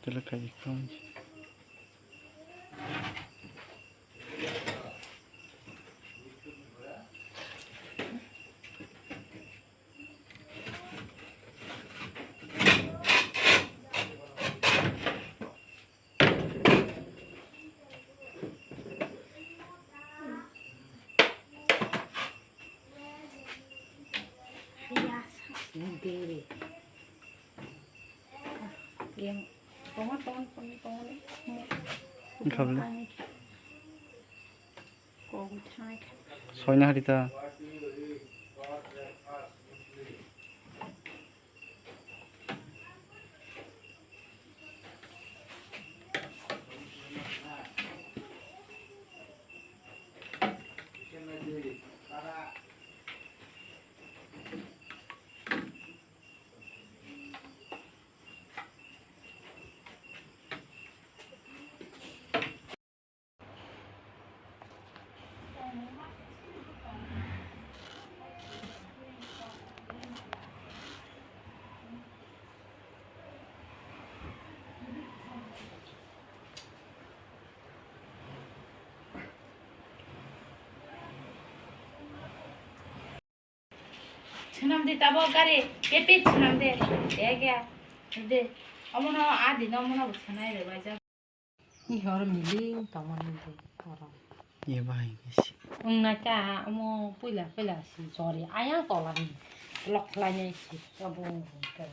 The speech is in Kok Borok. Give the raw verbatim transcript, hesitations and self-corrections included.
Tele kai kong. Dere. Yang tongo, tongo, tongo, tongo. Wngkha bwle. Kok thai. Soina hari ta. Swnam di tabok gari, kepit swnam de. Ege. De. Omono adi no omono bo swnai re bai jak. Ni hor miling tongmani de oro. Ye bai kesi. Wng na kha omo puila puila si jori ayang tola ni. Lok khlai nai si. Abo wng kha.